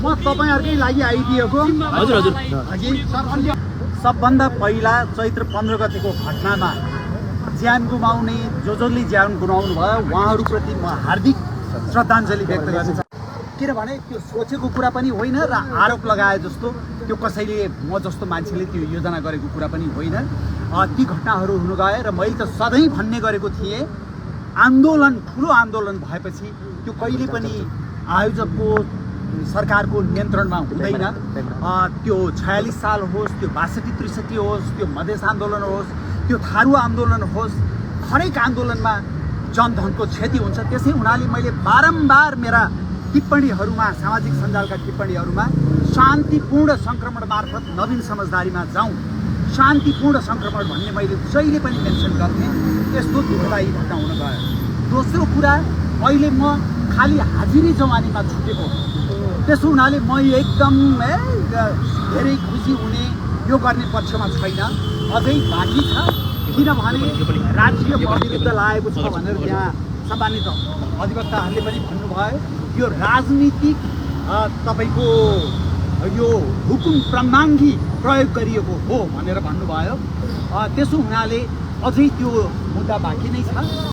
म तपाईहरुकै लागि आइदिएको। हजुर हजुर। सबभन्दा पहिला चैत्र 15 गतेको घटनामा ज्यान गुमाउने जसले ज्यान गुमाउनु भयो उहाँहरूप्रति म हार्दिक श्रद्धाञ्जली व्यक्त गर्न चाहन्छु। किनभने त्यो सोचेको कुरा पनि होइन र आरोप लगाए जस्तो त्यो कसैले म जस्तो मान्छेले त्यो योजना गरेको कुरा पनि होइन। ती घटनाहरू हुन गए र मैले त सधैँ भन्ने गरेको थिएँ आन्दोलन ठुलो आन्दोलन भएपछि त्यो कहिले पनि आयोजकको सरकारको नियन्त्रणमा हुँदैन। त्यो 46 साल होस्, त्यो 62-63 होस्, त्यो मधेस आन्दोलन होस्, त्यो थारू आन्दोलन होस्, हरेक आन्दोलनमा जनधनको क्षति हुन्छ। त्यसै हुनाले मैले बारम्बार मेरा टिप्पणीहरूमा सामाजिक सञ्जालका टिप्पणीहरूमा शान्तिपूर्ण सङ्क्रमण मार्फत नवीन समझदारीमा जाउँ, शान्तिपूर्ण सङ्क्रमण भन्ने मैले जहिले पनि मेन्सन गर्थेँ। यस्तो दुःखदायी घटना हुन गयो। दोस्रो कुरा, अहिले म खालि हाजिरी जवानीमा छुटेको, त्यसो हुनाले म एकदम धेरै खुसी हुने यो गर्ने पक्षमा छैन, अझै बाँकी छ। किनभने राज्य विरुद्ध लागेको छ भनेर त्यहाँ सम्मानित अधिवक्ताहरूले पनि भन्नुभयो यो राजनीतिक तपाईको यो हुकुम प्रमाङ्गी प्रयोग गरिएको हो भनेर भन्नुभयो। त्यसो हुनाले अझै त्यो मुद्दा बाँकी नै छ।